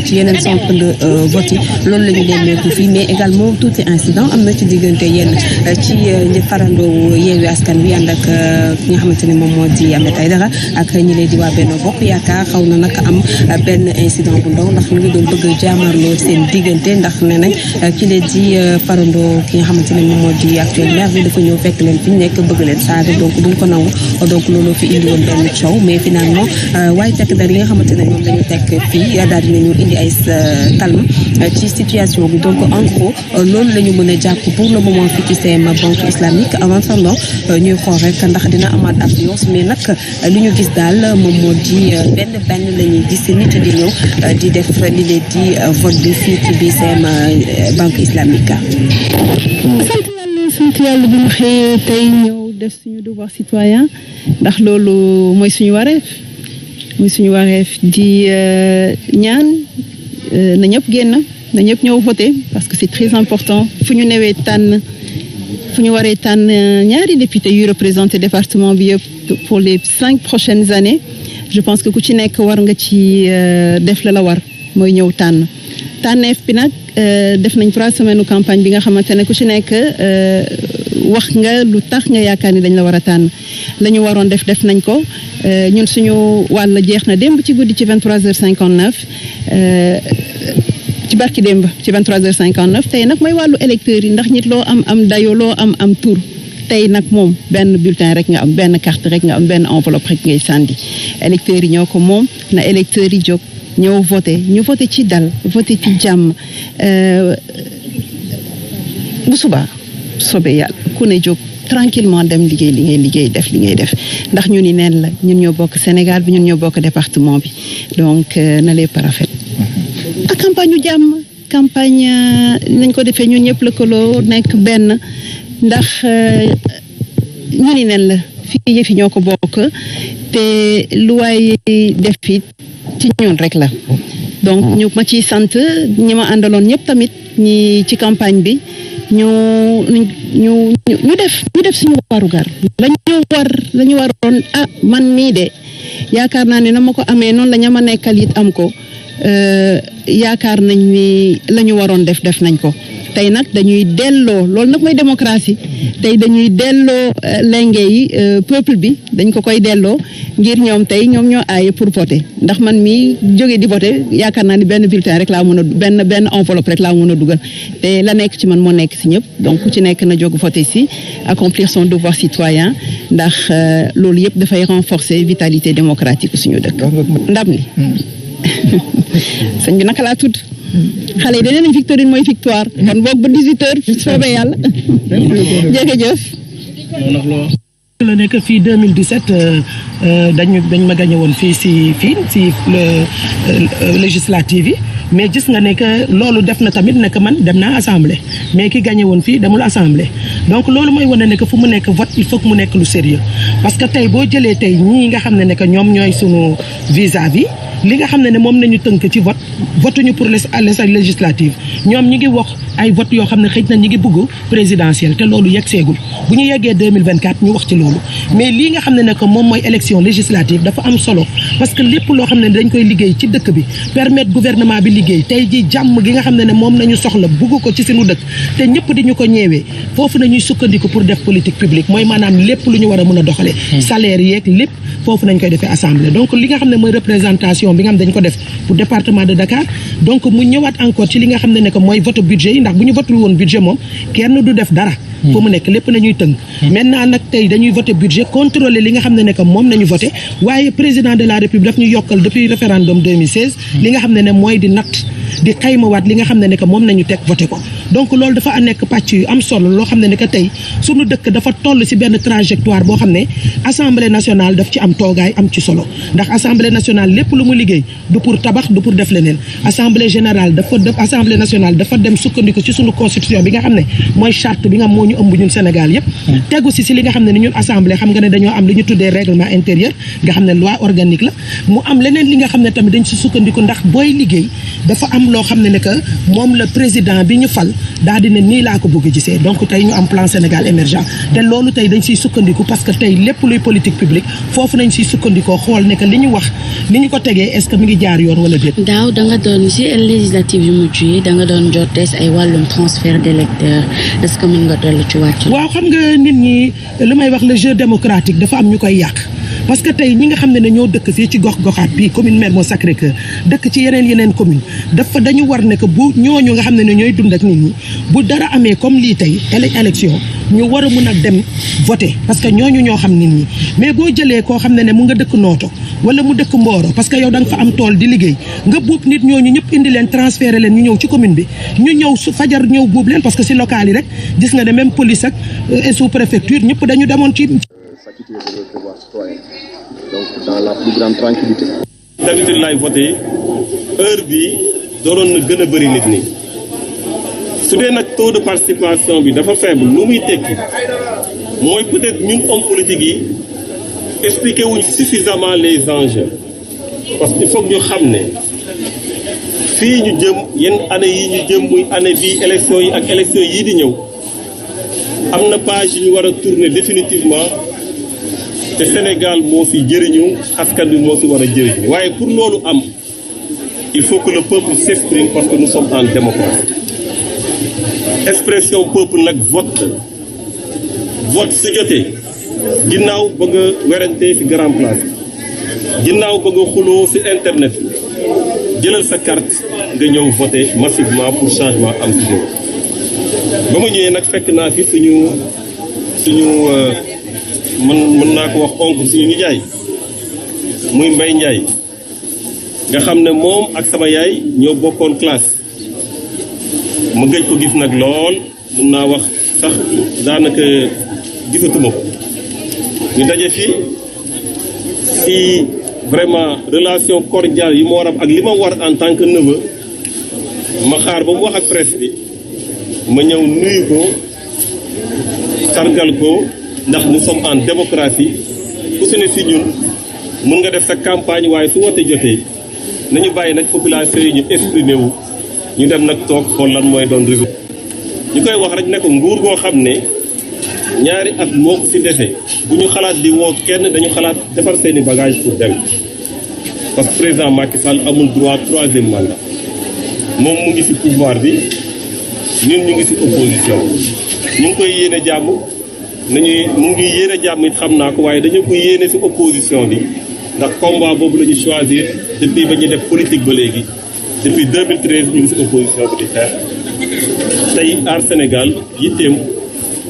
ci yeneen centre de vote yi loolu la ñu nemmeeku fii mais également tuuti incident am na ci diggante yenn ci ñi farandoo Yewwi Askan Wi ànd ak ki nga xamante ne moom moo di Ahmed Aïdara ak ñi leen di waa Benno Bokk Yaakaar xaw na nag am benn incident bu ndaw ndax ñu ngi doon bëgg jaamarloo seen diggante ndax nee nañ ki leen di farandoo ki nga xamante ne moom moo di actuel maire bi dafa ñëw fekk leen fi ñu nekk bëgg leen saaga donc duñ ko nangu donc loolu fi indi woon benn coow mais finalement waaye tekk da li nga xamante ne ñoom dañu tekk fii daal dinañu indi ay calme ci situation bi donc en gros loolu la ñu mën a jàpp pour le moment fii ci CMA banque islamique en attendant ñuy xool rek ndax dina amaat affluence mais nag li ñu gis daal moom moo di benn la ñuy gis nit di ñëw di def li leen di vote bi fii ci biir CMA banque islamique. sant yàlla bi ñu xëyee tey ñëw def suñu devoir citoyen ndax loolu mooy suñu wareef di ñaan na ñëpp génn na ñëpp ñëw voter parce que c'est très important fu ñu waree tànn ñaari député yu représenter département bi yëpp pour les 5 prochaines années je pense que ku ci nekk war nga ci def la war mooy ñëw tànneef bi nag def nañ 3 semaines campagne bi nga xamante ne ku ci nekk wax nga lu tax nga yaakaar ni dañ la war a tànn la ñu waroon def nañ ko ñun suñu wàll jeex na démb ci guddi ci 23h59 ci barki démb ci 23h59 tey nag mooy wàllu électeurs yi ndax nit loo am dayo loo am tur tey nag moom benn bulletin rek nga am benn carte rek nga am benn enveloppe rek ngay sànni électeurs yi ñoo ko moom na électeurs yi jóg ñëw ñu voté ci dal voté ci jàmm bu subaa soobee yàlla ku ne jóg tranquillement dem liggéey li ngay def ndax ñu ni neen la ñun ñoo bokk Sénégal bi ñun ñoo bokk département bi donc na lépp rafet ak campagne yu jàmm campagne nañ ko defee ñun ñëpp lëkkaloo nekk benn ndax ñu ni neen la fii yëf yi ñoo ko bokk te lu waay def it ci ñun rek la donc ñu ma ciy sant ñi ma àndaloon ñëpp tamit ñi ci campagne bi ñu def suñu warugar la ñu waroon man mii de yaakaar naa ne na ma ko amee noonu la ña ma nekkal it am ko yaakaar nañ ni la ñu waroon def nañ ko tey nag dañuy delloo loolu nag mooy démocratie tey dañuy delloo lenge yi peuple bi dañ ko koy delloo ngir ñoom ñoo aaye pour voter ndax man mii jóge di voter yaakaar naa ni benn bulletin rek laa mën a benn enveloppe rek laa mën a dugal te la nekk ci man moo nekk si ñëpp donc ku ci nekk na jóg voter si accomplir son devoir citoyen ndax loolu yëpp dafay renforcer vitalité démocratique suñu dëkk ndam li sëñ bi naka laa tudd xale yi dañu ne Victorine mooy victoire kon boog ba 18h soobee yàlla jërëjëf. la nekk fii 2017 dañ ma gagné woon fii si législative yi mais gis nga ne que loolu def na tamit ne que man dem naa assemblée mais ki gagné woon fii demul assemblée donc loolu mooy wane ne que fu mu nekk vote il faut que mu nekk lu sérieux parce que tey boo jëlee tey ñii nga xam ne que ñoom ñooy sunu vis-à-vis li nga xam ne moom nañu tënk ci vote ñu pour les législatives ñoom ñi ngi wax ay vote yoo xam ne xëj na ñi ngi bëgg présidentielle te loolu yegg seegul bu ñu yeggee 2024 ñu wax ci loolu mais lii nga xam ne que moom mooy élection législative dafa am solo parce que lépp loo xam ne dañ koy liggéey ci dëkk bi permettre gouvernement bi liggéey tey ji jàmm gi nga xam ne moom nañu soxla bëgg ko ci suñu dëkk te ñëpp di ñu ko ñeewee foofu nañuy sukkandiku pour def politique publique mooy maanaam lépp lu ñu war a mën a doxalee salaire yeeg lépp foofu nañ koy defee assemblée donc li nga xam ne mooy représentation bi nga xam dañ ko def pour département de Dakar donc mu ñëwaat encore ci li nga xam ne que mooy vote budget yi ndax bu ñu votul woon budget moom kenn du def dara fu mu nekk lépp nañuy tënk maintenant nag tey dañuy voté budget contrôler li nga xam ne que moom nañu voté waaye président de la république daf ñu yokkal depuis référendum 2016 li nga xam ne mooy di natt di xaymawaat li nga xam ne que moom nañu teg voté ko donc loolu dafa nekk pàcc yu am solo loo xam ne que tey suñu dëkk dafa toll ci benn trajectoire boo xam ne assemblée nationale daf ci am toogaay am ci solo ndax assemblée nationale lépp lu mu liggéey du pour tabax du pour def leneen assemblée nationale dafa dem sukkandiku ci suñu constitution bi nga xam ne mooy charte bi nga moo ñu ëmb ñun Sénégal yëpp tegu ci li nga xam ne ñun assemblée xam nga ne dañoo am li ñu tuddee règlement intérieur nga xam ne loi organique la mu am leneen li nga xam ne tamit dañ ci sukkandiku ndax booy liggéey dafa am loo xam ne que moom la président bi ñu fal daal di ne nii laa ko bëgg gisee donc tey ñu am plan Sénégal émergent te loolu tey dañ siy sukkandiku parce que tey lépp luy politique publique foofu nañ siy sukkandikoo xool ne que li ñu wax li ñu ko tegee est-ce que mi ngi jaar yoon wala déet. daaw da nga doon ci législative yu mujj yi da nga doon jotee ay wàllum transfert d'électeurs est-ce que mën nga dolli ci wàcc. waaw xam nga nit ñi li may wax le jeu démocratique dafa am ñu koy yàq parce que tey ñi nga xam ne ñoo dëkk fii ci gox-goxaat bi commune Mermoz Sacré-Cœur dëkk ci yeneen commune dañu war ne que bu ñooñu nga xam ne ñooy dund ak nit ñi bu dara amee comme lii tey élection ñu war a mun a dem voter parce que ñooñu ñoo xam nit ñi mais boo jëlee koo xam ne mu nga dëkk Nooto wala mu dëkk Mboro parce que yow da nga fa am tool di liggéey nga buub nit ñooñu ñëpp indi leen transféré leen ñu ñëw ci commune bi ñu ñëw su fajar ñëw buub leen parce que si local yi rek gis nga ne même police ak sous préfecture ñëpp dañu demoon ci. Donc dans la plus grande tranquillité. D'habitude laay voté heure bi dooroon na gën a bëri nit ñi su dee nag taux de participation bi dafa faible lu muy tekki mooy peut-être ñun homme politique yi expliquer wuñ suffisamment les enjeux parce que il faut que ñu xam ne fii ñu jëm yenn année yi ñu jëm muy année bii élection yi ak élection yii di ñëw am na page yu ñu war a tourner définitivement te Sénégal moo fi jëriñu askan bi moo fi war a jëriñu waaye pour loolu am il faut que le peuple s'exprime parce que nous sommes en démocratie expression peuple nag vote su jotee ginnaaw bëgg a werante fi grand place ginnaaw bëgg a xuloo ci internet jëlal sa carte nga ñëw voter massivement pour changement am ci réew ba ma ñëwee nag fekk naa fi suñu mën naa ko wax oncle suñu nijaay muy Mbaye Ndiaye nga xam ne moom ak sama yaay ñoo bokkoon classe ma gëj ko gis nag lool mën naa wax sax daanaka gisatuma ko ñu daje fii si vraiment relation cordiale yi ma war ak li ma war en tant que neveu ma xaar ba mu wax ak presse bi ma ñëw nuyu ko sargal ko ndax nous sommes en démocratie ku su ne si ñun mun nga def sa campagne waaye su wote jotee nañu bàyyi nag population yi ñu exprimé wu ñu dem nag toog xool lan mooy doon résultat ñu koy wax rek ne ko nguur goo xam ne ñaari at moo ko fi defee bu ñu xalaat di woo kenn dañu xalaat defar seeni bagage pour dem parce que président Macky Sall amul droit troisième mandat moom mu ngi ci pouvoir bi ñun ñu ngi ci opposition ñu ngi koy yéene jàmm mu ngi yéene jàmm it xam naa ko waaye dañu ko yéene ci opposition bi ndax combat boobu la ñu choisir depuis ba ñuy def politique ba léegi depuis 2013 ñu ngi ci opposition bi di xeex tey Aar Sénégal yitteem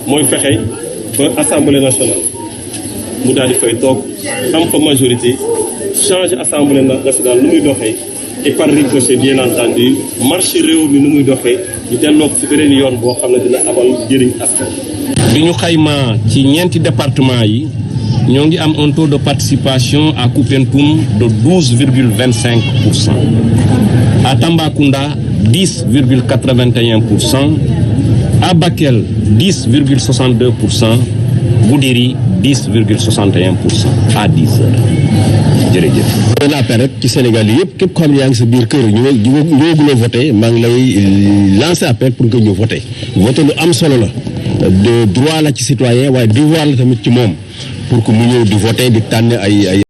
mooy fexe ba assemblée nationale mu daal di fay toog am fa majorité changer assemblée nationale nu muy doxee et par ricochet bien entendu marché réew mi nu muy doxee ñu delloo ko ci beneen yoon boo xam ne dina amal njëriñ askan. bi ñu xaymaa ci ñeenti département yi ñoo ngi am un taux de participation à Koupentoum de 12,25%, à Tambacounda 10,81%, à Bakel 10,62%, Goudiri 10,61% à 10 heures. jërëjëf. la période ci Sénégal yëpp képp ko xam ne yaa ngi sa biir kër ñëwaguloo voté maa ngi lay lancer appel pour nga ñëw voté voté lu am solo la de droit la ci citoyen waaye devoir la tamit ci moom pour que mu ñëw di voté di tànn ay